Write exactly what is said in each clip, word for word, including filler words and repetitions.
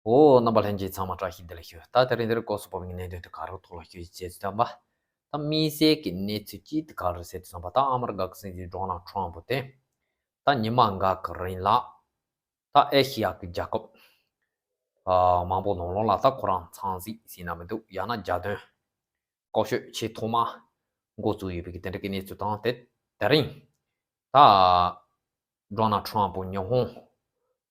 འོ། རྣམ་པ་ལྷན་རྒྱས་ཚང་མ་བཀྲ་ཤིས་བདེ་ལེགས་ཞུ། ད་དེ་རིང་འདིར་སྐོར་སུ་བབས་པའི་གནད་དོན་དེ་ག་རུ་ཐོག་ལ་ཞུ་ཞེས་བྱས་ཙང་པ། ད་དམིགས་བསལ་གྱི་གནས་ཚུལ་གཅིག་དེ་ག་རུ་ཟེར་དུས་ཙམ་པ། ད་ཨ་མི་རི་ཀ་གི་སྲིད་འཛིན་ཌོ་ནལ་ཊམ་ཕུ་དེ། ད་ཉི་མ་འགའ་གི་རིང་ལ། ད་ཨེ་ཤི་ཡ་གི་རྒྱལ་ཁབ་ཨ་མང་པོ་ནང་ལོགས་ལ་ད་ཁོ་རང་འཚམས་གཟིགས་ཟེར་ན་མི་འདུག་ཡང་ན་རྒྱལ་དོན་སྐོར་ཤོད་ཆེས་ཐོག་མ་འགོ་བཙུགས་ཡོད་པའི་གི་དེ་འདྲ་གི་གནས་ཚུལ་དང་། དེ་དེ་རིང་ད་ཌོ་ནལ་ཊམ་ཕུ་ཉི་ཧོང་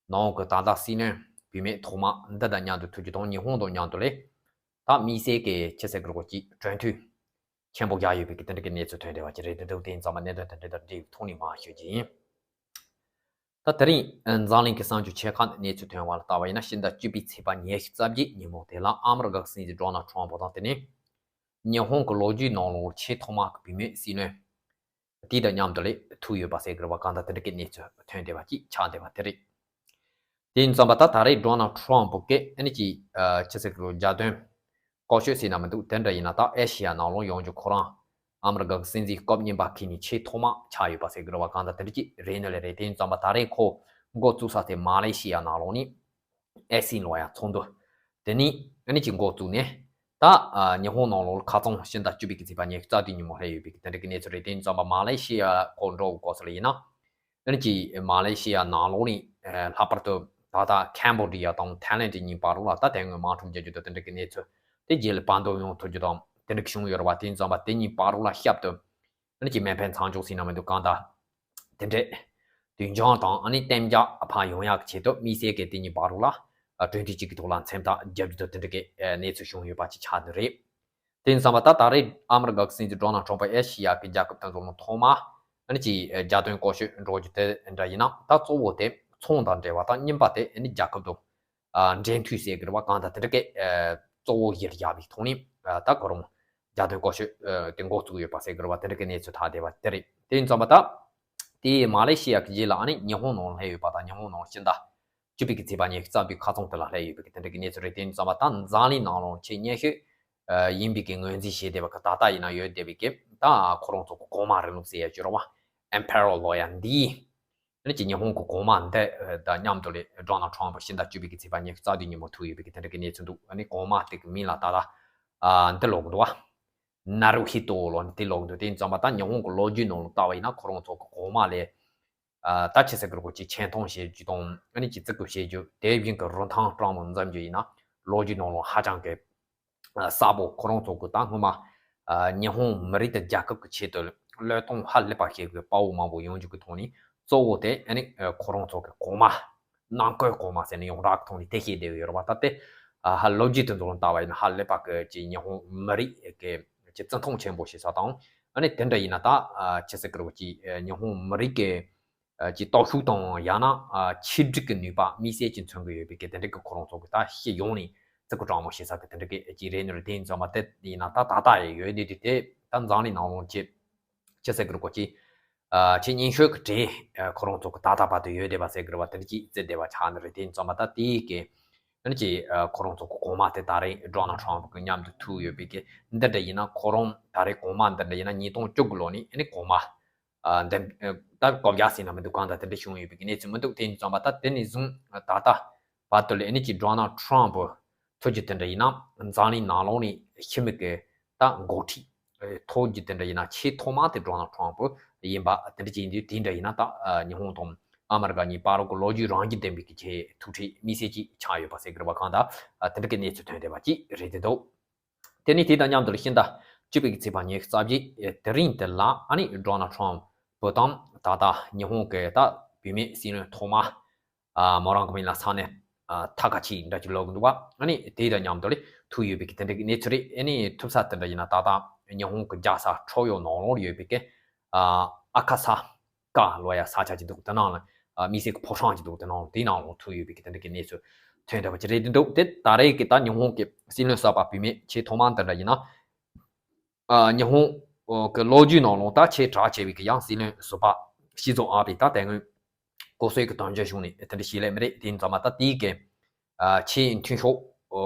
ནང་གི་ད་ལྟ་སྲིད་བློན་བུད་མེད་ཐོག་མ་འདི་དང་མཉམ་དུ་ཐུག་རྒྱུ་དང་། ཉི་ཧོང་དང་མཉམ་དུ་ལས་ད་དམིགས་བསལ་གྱི་ཆེ་སའི་གི་རོགས་ཀྱི་གྲོས་མཐུན་ཆེན་པོ་བཞག་ཡོད་པའི་གི་དེ་འདྲ་གི་གནས་ཚུལ་ཐོན་བསྡད་པ་ཅིག་རེད། དེ་འདུག་དེ་ཡིན་ཙང་མ་གནད་དོན་དེ་འདྲ་དང་འབྲེལ་བའི་ཐོག་ནས་མར་ཞུ་རྒྱུ་ཡིན། ད་དེ་རིང་འཛམ་གླིང་གི་གསར་འགྱུར་ཆེ་ཁག་ནས་གནས་ཚུལ་ཐོན་བ་ལ་བལྟས་པ་ཡིན་ན། ཕྱི་ཟླ་བཅུ་པའི་ཚེས་པ་ཉི་ཤུ་རྩ་བརྒྱད་ཉིན་མོ་དེ་ལ་ཨ་མི་རི་ཀ་གི་སྲིད་འཛིན་ཌོ་ནལ་ཊམ་ཕུ་དང་དེ་ནས་ཉི་ཧོང་གི་ལོ་རྒྱུས་ནང་ལོགས་ཆེས་ཐོག་མ་གི་བུད་མེད་སྲིད་བློན་དེ་དང་མཉམ་དུ་ལས་ཐུག་ཡོད་པ་ཟེར་གི་རེད་པ། གང་ལྟར་དེ་འདྲ་གི་གནས་ཚུལ་ཐོན་བསྡད་པ་ཅིག་ཆགས་བསྡད་པ་དེ་རེད། དེ་ཡིན་ཙང་པ་ད་ད་རེས་ཌོ་ནལ་ཊམ་ཕུ་གིས་ཨ་ནི་ཅིག་ཨ་ཆེ་སའི་གི་རྒྱལ་དོན་སྐོར་ཤོད་ཟེར་ན་མི་འདུག་དེ་འདྲ་ཡིན་ན་ད་ཨེ་ཤི་ཡ་ནང་ལོགས་ཡོང་རྒྱུ་ཁོ་རང་ཨ་མི་རི་ཀ་གི་སྲིད་འཛིན་སྐབས་གཉིས་པ་ཁེ་ནི་ཆེས་ཐོག་མ་ཆགས་ཡོད་པ་ཟེར་གི་རེད་པ། གང་ལྟར་དེ་འདྲ་ཅིག་རེད་ནི་ལས་རེད། དེ་ཡིན་ཙང་པ་ད་རེས་ཁོ་འགོ་བཙུགས་ས་དེ་མ་ལེ་ཤི་ཡ་ནང་ལོགས་ནས་ཨེ་སི་ལོ་ཡ་ཚོགས་འདུ་དེ་ནས་ཨ་ནི་ཅིག་འགོ་བཙུགས་ནས། ད་ཨ་ཉི་ཧོང་ནང་ལོགས་ཁ་རྩང་ཕྱི་ཟླ་བཅུ་པའི་གི་ཚེས་པ་ཉི་ཤུ་རྩ་བདུན་ཉིན་མོ་སླེབས་ཡོད་པའི་གི་དེ་འདྲ་གི་གནས་ཚུལ་རེད། དེ་ཡིན་ཙང་པ་མ་ལེ་ཤི་ཡ་ཁོ་འགྲོ་དགོས་ས་ལ་ཡིན་ན། ཨ་ནི་ཅིག་མ་ལེ་ཤི་ཡ་ནང་ལོགས་ནས་ལྷག་པར་དུ་ད་ལྟ་ཁེམ་བོ་ཌི་ཡ་དང་ཐའི་ལེན་ཌི་གཉིས་བར་ལ་ད་དེ་སྔོན་དམག་འཁྲུག་བརྒྱབ་རྒྱུ་དང་དེ་འདྲ་གི་གནས་ཚུལ། དེ་རྗེས་ལ་བར་འདུམ་ཡོང་ཐུབ་རྒྱུ་དང་དེ་འདྲ་གི་བྱུང་ཡོད་རེད་པ། དེ་ཡིན་ཙང་པ་དེ་གཉིས་བར་ལ་ཞབས་ཏུ་ཨ་ནི་ཅིག་མེ་འཕེན་མཚམས་འཇོག་ཟེར་ན་མི་འདུག་གང་ལྟར་དེ་འདྲས་དུས་འགྱངས་དང་ཨ་ནི་གཏན་འཇགས་ཕར་ཡོང་ཡག་གི་ཆེད་དུ་དམིགས་བསལ་གྱི་དེ་གཉིས་བར་ལ་ཨ་གྲོས་མཐུན་གཅིག་གི་ཐོག་ལ་མཚན་རྟགས་བརྒྱབ་རྒྱུ་དང་དེ་འདྲ་གི་ཨ་གནས་ཚུལ་བྱུང་ཡོད་པ་ཅིག་ཆགས་ནི་རེད། དེ་ཡིན་ཙང་པ་ད་ད་རེས་ཨ་མི་རི་ཀ་གི་སྲིད་འཛིན་ཌོ་ནལ་ཊམ་ཕུ་ཨེ་ཤི་ཡ་གི་རྒྱལ་ཁབ་དེ་ཚོ་ནང་ཐོག་མ་ཨ་ནི་ཅིག་རྒྱལ་དོན་སྐོར་ཤོད་འགྲོ་རྒྱུ་དེ་འདྲ་ཡིན་ན། ད་གཙོ་བོ་དེ་ཚོང་དང་འབྲེལ་བ་དང་། གཉིས་པ་དེ་ཨ་ནི་རྒྱལ་ཁབ་དང་ཨ་འབྲེལ་མཐུད་ཟེར་གི་རེད་པ། གང་ལྟར་དེ་འདྲ་གི་ཨ་གཙོ་བོ་གཞིར་བཞག་པའི་ཐོག་ནས་ཨ་ད་ཁོ་རང་རྒྱལ་དོན་སྐོར་ཤོད་ཨ་དེ་འགོ་བཙུགས་ཡོད་པ་ཟེར་གི་རེད་པ། དེ་འདྲ་གི་གནས་ཚུལ་ཐོན་བསྡད་པ་དེ་རེད། དེ་ཡིན་ཙང་པ་ད་དེ་མ་ལེ་ཤི་ཡ་གི་རྗེས་ལ་ཨ་ནི་ཉི་ཧོང་ནང་སླེབས་ཡོད་པ་དང་། ཉི་ཧོང་ནང་ཕྱི་ཟླ་བཅུ་པའི་གི་ཚེས་པ་ཉི་ཤུ་རྩ་བདུན་ཁ་རྩང་དེ་ལ་སླེབས་ཡོད་པའི་གི་དེ་འདྲ་གི་གནས་ཚུལ་རེད། དེ་ཡིན་ཙང་པ་ད་འཛམ་གླིང་ནང་ལོགས་ཆེས་སྙན་ཤོས་ཨ་ཡིན་པའི་གི་ངོས་འཛིན་བྱས་བསྡད་པ་གི་ད་ལྟ་ཡིན་ན་ཡོད་བསྡད་པའི་གི་ད་ཁོ་རང་ཚོ་གི་གོང་མ་རིང་ལུགས་ཟེར་ཡ་ཅིག་ཡོད་རེད་པ། ཨེམ་པེ་རར་ལོ་ཡ་འདི་ཨ་ནི་ཅིག་ཉི་ཧོང་གི་གོང་མ་འདི་དང་མཉམ་དུ་ལས་ཌོ་ནལ་ཊམ་ཕུ་ཕྱི་ཟླ་བཅུ་པའི་གི་ཚེས་པ་ཉི་ཤུ་རྩ་བདུན་ཉིན་མོ་ཐུག་ཡོད་པའི་གི་དེ་འདྲ་གི་གནས་ཚུལ་འདུག་ཨ་ནི་གོང་མ་དེ་གི་མིང་ལ་ད་ལྟ་ཨ་འདི་ལབ་གི་འདུག་པ། ནཱ་རུ་ཧི་ཏོ་ལབ་ནས་དེ་ལབ་གི་འདུག་དེ་ཡིན་ཙང་པ་ད་ཉི་ཧོང་གི་ལོ་རྒྱུས་ནང་ལ་བལྟས་པ་ཡིན་ན་ཁོ་རང་ཚོ་གི་གོང་མ་ལས་ཨ་ད་ཆེ་སའི་གི་རོགས་ཀྱི་ཆེ་མཐོང་བྱེད་རྒྱུ་དང་ཨ་ནི་ཅིག་བརྩི་བཀུར་བྱེད་རྒྱུ། དེ་བཞིན་གི་རིན་ཐང་སྤྲང་མོ་འཛིན་རྒྱུ་ཡིན་ན་ལོ་རྒྱུས་ནང་ལ་ཧ་ཅང་གི་ཨ་གསལ་པོ། ཁོ་རང་ཚོ་གི་ད་སྔོན་མ་ཨ་ཉི་ཧོང་མི་རིགས་དང་རྒྱལ་ཁབ་ཀྱི་ཆེད་དུ་བློས་གཏོང་ཧ་ལས་པ་བྱེད་དགོས་དཔའ་བོ་མང་པོ་ཡོང་རྒྱུ་གི་ཐོག་ནས་གཙོ་བོ་དེ་ཨ་ནི་ཨ་ཁོ་རང་ཚོ་གི་གོང་མ། ནང་ཁུལ་གོང་མ་ཟེར་ནས་ཡོངས་གྲགས་ཀྱི་ཐོག་ནས་དེ་བཤད་བསྡད་ཡོད་རེད་པ། ད་དེ་ཨ་ཧ་ལོ་རྒྱུས་དེ་ཚོ་ལ་བལྟས་པ་ཡིན་ན་ཧ་ལས་པ་གི་ཅིག་ཉི་ཧོང་མི་རིགས་ཀྱི་ཅིག་བརྩི་མཐོང་ཆེན་པོ་བྱེད་ས་དང་། ཨ་ནི་དེ་འདྲ་ཡིན་ན་ད་ཨ་ཆེ་སའི་གི་རོགས་ཀྱི་ཨ་ཉི་ཧོང་མི་རིགས་ཀྱི་ཨ་ཅིག་སྟོབས་ཤུགས་དང་ཡང་ན་ཨ་ཆིག་སྒྲིལ་གྱི་ནུས་པ་དམིགས་བསལ་ཅིག་མཚོན་གྱི་ཡོད་པའི་གི་དེ་འདྲ་གི་ཁོ་རང་ཚོ་གི་ད་སྤྱི་ཡོངས་ནས་བརྩི་བཀུར་སྤྲང་མོ་བྱེད་ས་གི་དེ་འདྲ་གི་ཅིག་རེད་ནི་རེད། དེ་ཡིན་ཙང་མ་དེ་ཡིན་ན་ད་ད་ལྟ་ཡང་ཡོད་བསྡད་དུས་དེ་ད་འཛམ་གླིང་ནང་ལོགས་ཀྱི་ཆེ་སའི་གི་རོགས་ཀྱི་ཨ་ཆེས་སྙན་ཤོས་ཀྱི་གྲས་ཨ་ཁོ་རང་ཚོ་གི་ད་ལྟ་བར་དུ་ཡོད་བསྡད་པ་ཟེར་གི་རེད་པ། དེ་འདྲ་ཅིག་བརྩི་བསྡད་པ་ཆགས་ནི་རེད། དེ་ཡིན་ཙང་མ་ད་དེའི་གི་ཨ་ནི་ཅིག་ཨ་ཁོ་རང་ཚོ་གི་གོང་མ་དེ་ད་རེས་ཌོ་ནལ་ཊམ་ཕུ་གི་མཉམ་དུ་ཐུག་ཡོད་པའི་གི་འདི་འདྲ་ཡིན་ན། ཁོ་རང་ད་རེས་གོང་མ་འདི་འདྲ་ཡིན་ན་ཉིས་སྟོང་བཅུ་དགུ་ལོ་ནས་ཨ་ནི་གོང་མ་ཨ་འདེམས་ཨ་ད་བསྐོ་བཞག་ཟེར་ན་མི་འདུག་གང་ལྟར་དེ་འདྲ་བྱུང་ཡོད་པའི་གི་གནས་ཚུལ་མི་འདུག་དེ་ཡིན་ཙང་མ་ད་དེ་ནས་བཟུང་ད་ལྟ་བར་དུ་ལས་ཨ་ནི་ཅིག་ཌོ་ནལ་ཊམ་ཕུ་ཐུག་རྒྱུ་དེ་འདྲ་ཡིན་ན་འཛམ་གླིང་ནང་ལོགས་ནས་ཕྱི་མི་གི་ད་འགོ་ཁྲིད་ཐོག་རྒྱུ་དེ་འདྲ་ཡིན་ན་ཆེས་ཐོག་མ་དེ་ཌོ་ནལ་ཊམ་ཕུ་ཡིན་པ་དེ་འདྲ་ཅིག་ཡིན་དུས། དེ་འདྲ་ཡིན་ན་ད་ཉི་ཧོང་དང་ཨ་མི་རི་ཀ་གཉིས་བར་གྱི་ལོ་རྒྱུས་རང་བཞིན་ལྡན་པའི་གི་ཆེས་ཐུག་འཕྲད་དམིགས་བསལ་ཅིག་ཆགས་ཡོད་པ་ཟེར་གི་རེད་པ། གང་ལྟར་དེ་འདྲ་གི་གནས་ཚུལ་ཐོན་བསྡད་པ་ཅིག་རེད་དེ་འདུག་དེ་ནས་དེ་དང་མཉམ་དུ་ཕྱི་ཟླ་བཅུ་པའི་གི་ཚེས་པ་ཉི་ཤུ་རྩ་བརྒྱད་དེ་རིང་དེ་ལ་ཨ་ནི་ཌོ་ནལ་ཊམ་ཕུ་དང་ད་ལྟ་ཉི་ཧོང་གི་ད་བུད་མེད་སྲིད་བློན་ཐོག་མ་ཨ་མོ་རང་གི་མིང་ལ་ས་གནས་ཨ་ཐ་ཀ་ཆི་འདྲ་ཅིག་ལབ་གི་འདུག་པ། ཨ་ནི་དེ་དང་མཉམ་དུ་ལས་ཐུག་ཡོད་པའི་གི་དེ་འདྲ་གི་གནས་ཚུལ་རེད། ཨ་ནི་ཐུག་ས་དེ་འདྲ་ཡིན་ན་ད་ལྟ་ཉི་ཧོང་གི་རྒྱལ་ས་ཁྲོ་ཡོ་ནང་ལོགས་ཡོད་པའི་གི་ཨ་ཨ་ཁ་ས་ཀ་ལབ་ཡ་ས་ཆ་ཅིག་འདུག་དེ་ནང་ལ་ཨ་དམིགས་བསལ་གི་ཕོ་བྲང་ཅིག་འདུག་དེ་ནང་དེའི་ནང་ལོགས་ཐུག་ཡོད་པའི་གི་དེ་འདྲ་གི་གནས་ཚུལ་ཐོན་བསྡད་པ་ཅིག་རེད་དེ་འདུག་དེ་ད་རེས་གི་ད་ཉི་ཧོང་གི་སྲིད་བློན་གསར་པ་བུད་མེད་ཆེས་ཐོག་མ་འདི་འདྲ་ཡིན་ན། ཨ་ཉི་ཧོང་གི་ལོ་རྒྱུས་ནང་ལོགས་ད་ཆེས་གྲགས་ཆེ་བའི་གི་ཡང་སྲིད་བློན་ཟུར་པ་ཤིན་ཛོ་ཨ་བྷེ་ད་དེ་སྔོན་ལྐོག་གསོད་ཀྱི་དོན་རྐྱེན་བྱུང་ནས་དེ་འདྲ་ཞིག་ལས་མི་རེད། དེ་ཡིན་ཙང་མ་ད་དེའི་གི་ཨ་ཆེས་མཐུན་ཕྱོགས་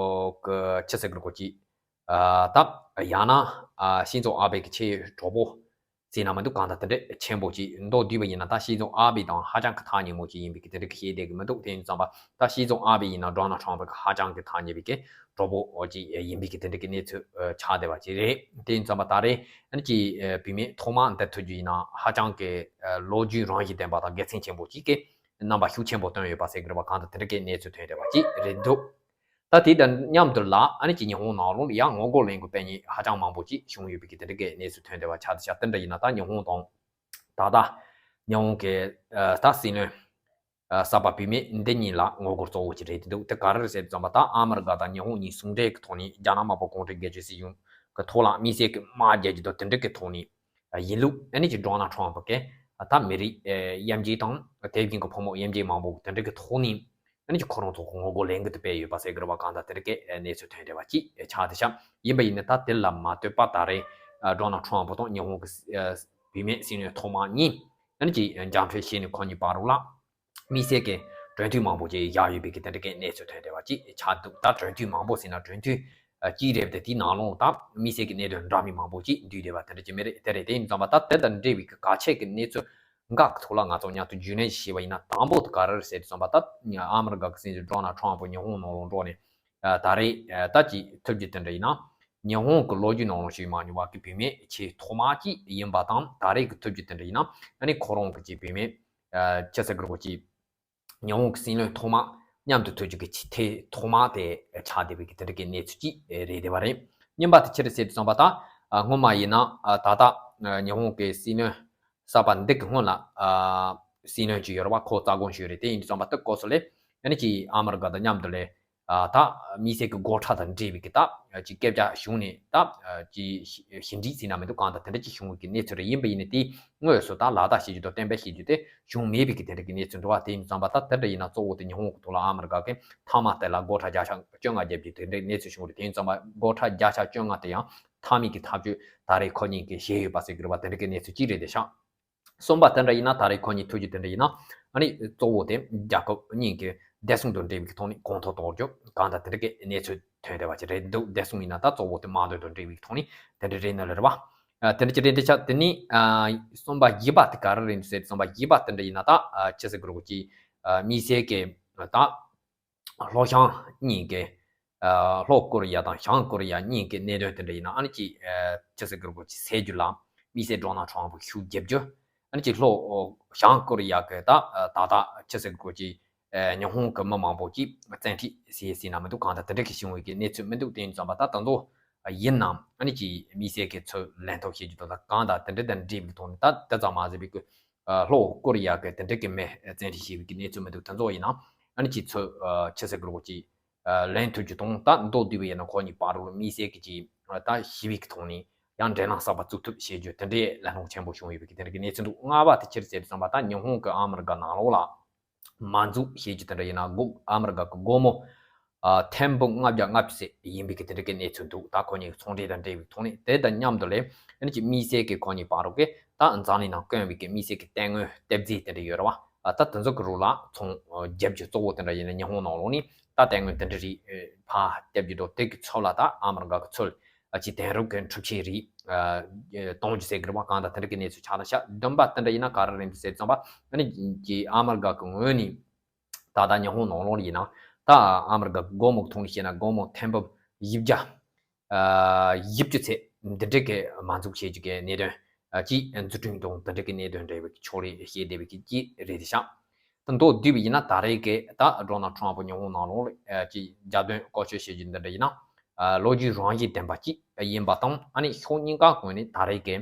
ཀྱི་ཆི་ཟེར་གི་རེད་གོ་ཅིག་ཨ་ད་ཡང་ན་ཨ་ཤིན་ཛོ་ཨ་བྷེ་གི་ཆེས་གྲོགས་པོ་ ཟེར་ན་མི་འདུག་གང་ལྟར་དེ་འདྲ་ཆེན་པོ་ཅིག་མདོར་བསྡུས་པ་ཡིན་ན། ད་ཤི་ཛིན་ཨ་བྷི་དང་ཧ་ཅང་གི་ཐག་ཉེ་མོ་ཅིག་ཡིན་པའི་གི་དེ་འདྲ་གི་ཤེས་བསྡད་གི་མི་འདུག་དེ་ཡིན་ཙང་པ་ད་ཤི་ཛིན་ཨ་བྷི་ཡིན་ན་ཌོ་ནལ་ཊམ་པ་གི་ཧ་ཅང་གི་ཐག་ཉེ་བའི་གི་གྲོགས་པོ་ཅིག་ཡིན་པའི་གི་དེ་འདྲ་གི་གནས་ཚུལ་ཆགས་བསྡད་པ་ཅིག་རེད། དེ་ཡིན་ཙང་པ་ད་རེས་ཨ་ནི་ཅིག་བུད་མེད་ཐོག་མ་འདིར་ཐུག་རྒྱུ་ཡིན་ན་ཧ་ཅང་གི་ལོ་རྒྱུས་རང་བཞིན་ལྡན་པ་དང་དགེ་མཚན་ཆེན་པོ་ཅིག་གི་རྣམ་པ་ཤུགས་ཆེན་པོ་སྟོན་ཡོད་པ་ཟེར་གི་རེད་པ། གང་ལྟར་དེ་འདྲ་གི་གནས་ཚུལ་ཐོན་བསྡད་པ་ཅིག་རེད་འདུག་ད་དེ་དང་མཉམ་དུ་ལ་ཨ་ནི་ཅིག་ཉི་ཧོང་ནང་ལོགས་ལ་ཡང་ངོ་རྒོལ་ལེན་དགོས་པའི་ཉེན་ཧ་ཅང་མང་པོ་ཅིག་བྱུང་ཡོད་པའི་གི་དེ་འདྲ་གི་གནས་ཚུལ་ཐོན་བསྡད་པ་ཆགས། དེ་ཆ་དེ་འདྲ་ཡིན་ན་ད་ཉི་ཧོང་དང་ད་ལྟ་ཉི་ཧོང་གི་ད་སྲིད་བློན་གསར་པ་བུད་མེད་འདི་གཉིས་ལ་ངོ་རྒོལ་གཙོ་བོ་ཅིག་རེད་འདུག་དེ་ག་རེ་རེད་ཟེར་དུས་ཙམ་པ་ད་ཨ་མི་རི་ཀ་དང་ཉི་ཧོང་གཉིས་ཟུང་འབྲེལ་གྱི་ཐོག་ནས་རྒྱ་ནག་དམར་པོ་གུང་ཁྲན་སྒེར་གཅོད་སྲིད་གཞུང་གི་ཐོག་ལ་དམིགས་བསལ་གྱི་དམག་རྒྱག་རྒྱུ་དང་དེ་འདྲ་གི་ཐོག་ནས་ཡིན་ལུགས་ཨ་ནི་ཅིག་ཌོ་ནལ་ཊམ་པ་གིས་ད་མི་རིགས་དབྱེ་འབྱེད་དང་དེ་བཞིན་གྱི་ཕོ་མོ་དབྱེ་འབྱེད་མང་པོ་དེ་འདྲ་གི་ཐོག་ནས་ཨ་ནི་ཅིག་ཁོ་རང་ཚོ་ངོ་རྒོལ་ལས་འགུལ་དུ་སྤེལ་ཡོད་པ་ཟེར་གི་རེད་པ། གང་ལྟར་དེ་འདྲ་གི་གནས་ཚུལ་ཐོན་བསྡད་པ་ཅིག་ཆགས་བསྡད་ཤག་ཡིན་པ་ཡིན་ན་ད་དེ་ལ་མ་ལྟོས་པ་ད་རེས་ཌོ་ནལ་ཊམ་པ་དང་ཉི་ཧོང་གི་བུད་མེད་སྲིད་བློན་ཐོག་མ་གཉིས་ཨ་ནི་ཅིག་མཇལ་འཕྲད་བྱས་ནས་ཁོ་གཉིས་བར་ལ་དམིགས་བསལ་གྱི་གྲོས་མཐུན་མང་པོ་ཅིག་བཞག་ཡོད་པའི་གི་དེ་འདྲ་གི་གནས་ཚུལ་ཐོན་བསྡད་པ་ཅིག་ཆགས་འདུག་ད་གྲོས་མཐུན་མང་པོ་ཟེར་ན་གྲོས་མཐུན་གཅིག་རེད་དེ། དེའི་ནང་ལོགས་ད་དམིགས་བསལ་གྱི་གནད་དོན་འདྲ་མིན་མང་པོ་ཅིག་འདུས་བསྡད་པ་དེ་འདྲ་ཅིག་མི་རེད། དེ་རེད། དེ་ཡིན་ཙང་པ་ད་དེ་དང་འབྲེལ་བའི་གི་གལ་ཆེ་གི་གནས་ཚུལ་འགའ་གི་ཐོག་ལ་ང་ཚོ་མཉམ་དུ་རྒྱུས་ལོན་བྱས་པ་ཡིན་ན། དང་པོ་དེ་ག་རེ་རེད་ཟེར་དུས་ཙམ་པ་ད་ཨ་མི་རི་ཀ་གི་སྲིད་འཛིན་ཌོ་ནལ་ཊམ་པ་ཉི་ཧོང་ནང་ལོགས་འགྲོ་ནས་ད་རེས་ད་ཅིག་ཐུག་རྒྱུ་དེ་འདྲ་ཡིན་ན་ཉི་ཧོང་གི་ལོ་རྒྱུས་ནང་ལོགས་ཞུས་མ་མྱོང་བ་གི་བུད་མེད་ཆེས་ཐོག་མ་ཅིག་ཡིན་པ་དང་། ད་རེས་གི་ཐུག་རྒྱུ་དེ་འདྲ་ཡིན་ན་ཨ་ནི་ཁོ་རང་གི་ཅིག་བུད་མེད་ཆི་ཟེར་དགོས་རེད་པ་ཅིག་ཉི་ཧོང་གི་སྲིད་བློན་ཐོག་མ་མཉམ་དུ་ཐུག་རྒྱུ་གི་ཆེས་ཐོག་མ་དེ་ཆགས་བསྡད་པའི་གི་དེ་འདྲ་གི་གནས་ཚུལ་ཅིག་རེད་བསྡད་པ་རེད། གཉིས་པ་དེ་ཅི་རེད་ཟེར་དུས་ཙམ་པ་ད་སྔོན་མ་ཡིན་ན་ད་ལྟ་ཉི་ཧོང་གི་སྲིད་བློན་གསར་པ་འདི་གི་སྔོན་ལ་སྲིད་བློན་ཅིག་ཡོད་རེད་པ། ཁོ་རྩ་དགོངས་ཞུས་རེད། དེ་ཡིན་དུས་ཙམ་པ་ད་ཁོ་ཚོ་ལས་ཨ་ནི་ཅིག་ཨ་མི་རི་ཀ་དང་མཉམ་དུ་ལས་ད་དམིགས་བསལ་གྱི་སྒོ་ཁྲལ་དང་འབྲེལ་བའི་གི་ད་ཅིག་སྐད་ཆ་བྱུང་ནས་ད་ཅིག་ཞི་འགྲིག་ཟེར་ན་མི་འདུག་གང་ལྟར་དེ་འདྲ་ཅིག་བྱུང་བའི་གི་གནས་ཚུལ་རེད། ཡིན་པ་ཡིན་ནའི་དེ་དངོས་སུ་ད་ལག་བསྟར་བྱེད་རྒྱུ་དང་གཏན་འབེབས་བྱེད་རྒྱུ་དེ་བྱུང་མེད་པའི་གི་དེ་འདྲ་གི་གནས་ཚུལ་འདུག་པ། དེ་ཡིན་ཙང་པ་ད་དེ་འདྲ་ཡིན་ན་གཙོ་བོ་དེ་ཉི་ཧོང་གི་ཐོག་ལ་ཨ་མི་རི་ཀ་གི་མཐའ་མ་དེ་ལ་སྒོ་ཁྲལ་བརྒྱ་ཆ་བཅོ་ལྔ་བརྒྱབ་རྒྱུ་དེ་འདྲའི་གནས་ཚུལ་བྱུང་རེད། དེ་ཡིན་ཙང་པ་སྒོ་ཁྲལ་བརྒྱ་ཆ་བཅོ་ལྔ་དེ་ཡང་མཐའ་མའི་གི་ཐག་གཅོད་ད་རེས་ཁོ་གཉིས་ཀྱིས་བྱས་ཡོད་པ་ཟེར་གི་རེད་པ། དེ་འདྲ་གི་གནས་ཚུལ་ཅིག་རེད་བསྡད་ཤག་གསུམ་པ་དེ་འདྲ་ཡིན་ན་ད་རེས་ཁོ་གཉིས་ཐུག་རྒྱུ་དེ་འདྲ་ཡིན་ན་ཨ་ནི་གཙོ་བོ་དེ་རྒྱལ་ཁབ་གཉིས་ཀྱི་བདེ་སྲུང་དང་འབྲེལ་བའི་ཐོག་ནས་གོང་མཐོར་གཏོང་རྒྱུ་གང་ལྟར་དེ་འདྲ་གི་གནས་ཚུལ་ཐོན་བསྡད་པ་ཅིག་རེད་འདུག་བདེ་སྲུང་ཡིན་ན་ད་གཙོ་བོ་དེ་དམག་དོན་དང་འབྲེལ་བའི་ཐོག་ནས་དེ་འདྲ་རེད་ནི་ལ་རེད་པ། ཨ་དེ་འདྲ་ཅིག་རེད་བསྡད་ཤག་དེ་ནས་ཨ་གསུམ་པ་བཞི་པ་དེ་ག་རེ་རེད་འདུག་ཟེར་གསུམ་པ་བཞི་པ་དེ་འདྲ་ཡིན་ན་ད་ཨ་ཆི་ཟེར་དགོས་རེད་པ་ཅིག་ཨ་དམིགས་བསལ་གྱི་ད་ལྷོ་བྱང་གཉིས་ཀྱི་ཨ་ལྷོ་ཀོ་རི་ཡ་དང་བྱང་ཀོ་རི་ཡ་གཉིས་ཀྱི་གནད་དོན་དེ་འདྲ་ཡིན་ན་ཨ་ནི་ཅིག་ཨ་ཆི་ཟེར་དགོས་རེད་པ་ཅིག་སེལ་རྒྱུ་ལ་དམིགས་བསལ་ཌོ་ནལ་ཊམ་པ་ཤུགས་རྒྱབ་རྒྱུ། ཨ་ནི་ཅིག་ལྷོ་བྱང་ཀོ་རི་ཡ་གི་ད་ད་ལྟ་ཆི་ཟེར་དགོས་རེད་པ་ཅིག་ཨ་ཉི་ཧོང་གི་མི་མང་པོ་ཅིག་བཙན་ཁྲིད་བྱས་ཟེར་ན་མི་འདུག་གང་ལྟར་དེ་འདྲ་གི་བྱུང་བའི་གི་གནས་ཚུལ་མི་འདུག་དེ་ཡིན་ཙང་པ་ད་དེ་ཚོ་ཡིན་ནའང་ཨ་ནི་ཅིག་དམིགས་བསལ་གྱི་ཚུར་ལན་ཐོགས་བྱེད་རྒྱུ་དང་ད་གང་ལྟར་དེ་འདྲ་དང་འབྲེལ་བའི་ཐོག་ནས་ད་དེ་ཙམ་མ་ཟད་པའི་གི་ལྷོ་ཀོ་རི་ཡ་གི་དེ་འདྲ་གི་མི་བཙན་ཁྲིད་བྱས་པའི་གི་གནས་ཚུལ་མི་འདུག་དེ་ཚོ་ཡིན་ནའང་ཨ་ནི་ཅིག་ཚུར་ཆི་ཟེར་དགོས་རེད་པ་ཅིག་ལན་ཐོབ་རྒྱུ་དང་ད་མདོར་བསྡུས་པ་ཡིན་ན་ཁོ་གཉིས་བར་ལ་དམིགས་བསལ་གྱི་ཅིག་ད་ཞི་བའི་གི་ཐོག་ནས་ཡང་འབྲེལ་ལམ་གསར་པ་བཙུགས་ཐུབ་བྱེད་རྒྱུ་དེ་འདྲའི་ལན་ལྷོང་ཆེན་པོ་བྱུང་ཡོད་པའི་གི་དེ་འདྲ་གི་གནས་ཚུལ་འདུག་ལྔ་པ་དེ་ཅི་རེད་ཟེར་དུས་ཙམ་པ་ད་ཉི་ཧོང་གི་ཨ་མི་རི་ཀ་ནང་ལོགས་ལ་མ་འཛུགས་བྱེད་རྒྱུ་དེ་འདྲ་ཡིན་ན་སྒོ་ཨ་མི་རི་ཀ་གི་སྒོ་མོ་ཨ་ཐེར་འབུམ་ལྔ་བརྒྱ་ལྔ་བཅུ་ཙམ་ཡིན་པའི་གི་དེ་འདྲ་གི་གནས་ཚུལ་འདུག་ད་ཁོ་གཉིས་ཀྱི་ཚོང་འབྲེལ་དང་འབྲེལ་བའི་ཐོག་ནས་དེ་དང་མཉམ་དུ་ལས་ཨ་ནི་ཅིག་དམིགས་བསལ་གྱི་ཁོ་གཉིས་བར་ལ་གི་ད་འཛམ་གླིང་ནང་དཀོན་པའི་གི་དམིགས་བསལ་གྱི་དེ་སྔོན་སྟབས་རྩེ་དེ་འདྲ་ཡོད་རེད་པ། ཨ་ད་དེ་ཚོ་གི་རུ་ལ་ཚོང་རྒྱབ་རྒྱུ་གཙོ་བོ་དེ་འདྲ་ཡིན་ན་ཉི་ཧོང་ནང་ལོགས་ནས་ད་དེ་སྔོན་དེ་འདྲ་རིགས་ཕར་རྒྱབ་རྒྱུ་དང་དེ་གི་ཚབ་ལ་ད་ཨ་མི་རི་ཀ་གི་ཚུར་ཨ་ཅིག་དེང་རབས་ཀྱི་འཕྲུལ་ཆས་རིགས་ཨ་གཏོང་རྒྱུ་ཟེར་གི་རེད་པ། གང་ལྟར་དེ་འདྲ་གི་གནས་ཚུལ་ཆགས་ད་ཤག་བདུན་པ་དེ་འདྲ་ཡིན་ན་ག་རེ་རེད་འདུག་ཟེར་ཙམ་པ་ཨ་ནི་ཅིག་ཨ་མི་རི་ཀ་གི་ངོས་ནས་ད་ལྟ་ཉི་ཧོང་ནང་ལོགས་ཡིན་ན་ད་ཨ་མི་རི་ཀ་གི་སྒོ་མོ་གི་ཐོག་ནས་བཤད་ན་སྒོ་མོ་ཐེར་འབུམ་བཞི་བརྒྱ་ཨ་བཞི་བཅུ་ཙམ་འདི་འདྲ་གི་མ་འཛུགས་བྱེད་རྒྱུ་གི་གནད་དོན་ཨ་ཅིག་འཛུགས་སྐྲུན་དང་དེ་འདྲ་གི་གནད་དོན་འབྲེལ་བའི་ཕྱོགས་རིས་བཤད་བསྡད་པའི་གི་ཅིག་རེད་དེ་ཤག་ད་མདོར་བསྡུས་པ་ཡིན་ན་ད་རེས་ཀྱི་ད་ཌོ་ནལ་ཊམ་པ་ཉི་ཧོང་ནང་ལོགས་ལ་ཨ་ཅིག་རྒྱབ་དོན་བཀོལ་སྤྱོད་བྱེད་རྒྱུ་འདི་འདྲ་ཡིན་ན་ཨ་ལོ་རྒྱུས་རང་བཞིན་ལྡན་པ་ཅིག་ཡིན་པ་དང་། ཨ་ནི་ཕྱོགས་གཉིས་ཀ་ངོས་ནས་ད་རེས་ཀྱི་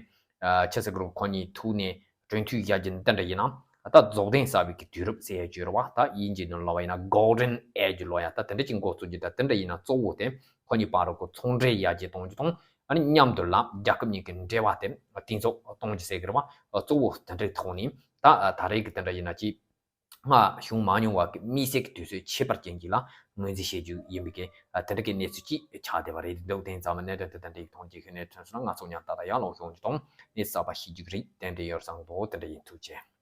ཨ་ཆི་ཟེར་དགོས་རེད་པ་ཁོ་གཉིས་ཐུག་ནས་གྲོས་མཐུན་བཞག་རྒྱུ་འདི་འདྲ་ཡིན་ན་ད་རྫོགས་ལྡན་གསར་པའི་གི་དུས་རབས་ཟེར་ཡ་ཅིག་ཡོད་རེད་པ། ད་དབྱིན་ཇིའི་ནང་ལབ་པ་ཡིན་ན་Golden Age ལབ་ཡ་ད་དེ་འདྲ་ཅིག་འགོ་བཙུགས་རྒྱུ་ད་དེ་འདྲ་ཡིན་ན་གཙོ་བོ་དེ་ཁོ་གཉིས་བར་ལ་གི་ཚོང་འབྲེལ་ཡར་རྒྱས་གཏོང་རྒྱུ་དང་། ཨ་ནི་མཉམ་དུ་ལ་རྒྱལ་ཁབ་གཉིས་ཀྱི་འབྲེལ་བ་དེ་གཏིང་ཟབ་གཏོང་རྒྱུ་ཟེར་གི་རེད་པ། གཙོ་བོ་དེ་འདྲའི་ཐོག་ནས་ད་ད་རེས་ཀྱི་དེ་འདྲ་ཡིན་ན་ཅིག་སྔར་བྱུང་མ་མྱོང་བ་གི་དམིགས་བསལ་གྱི་དུས་ཚོད་ཁྱད་པར་ཅན་ཅིག་ལ་ངོས་འཛིན་བྱེད་རྒྱུ་ཡིན་པའི་གི་དེ་འདྲ་གི་གནས་ཚུལ་ཅིག་ཆགས་བསྡད་པ་རེད་འདུག་དེ་ཙམ་གནད་དོན་དེ་དང་འབྲེལ་གཏོང་རྒྱུ་ཤེས་ནས་ཐོན་སོང་ན་ང་ཚོ་མཉམ་ད་ལྟ་ཡར་ལངས་ཡོང་རྒྱུ་དང་གནས་གསར་པ་ཤེས་རྒྱུ་གི་རིགས་ཏན་ཏན་ཡོད་བསམ་འདུག་དེ་འདྲ་ཡིན། ཐུགས་རྗེ་ཆེ།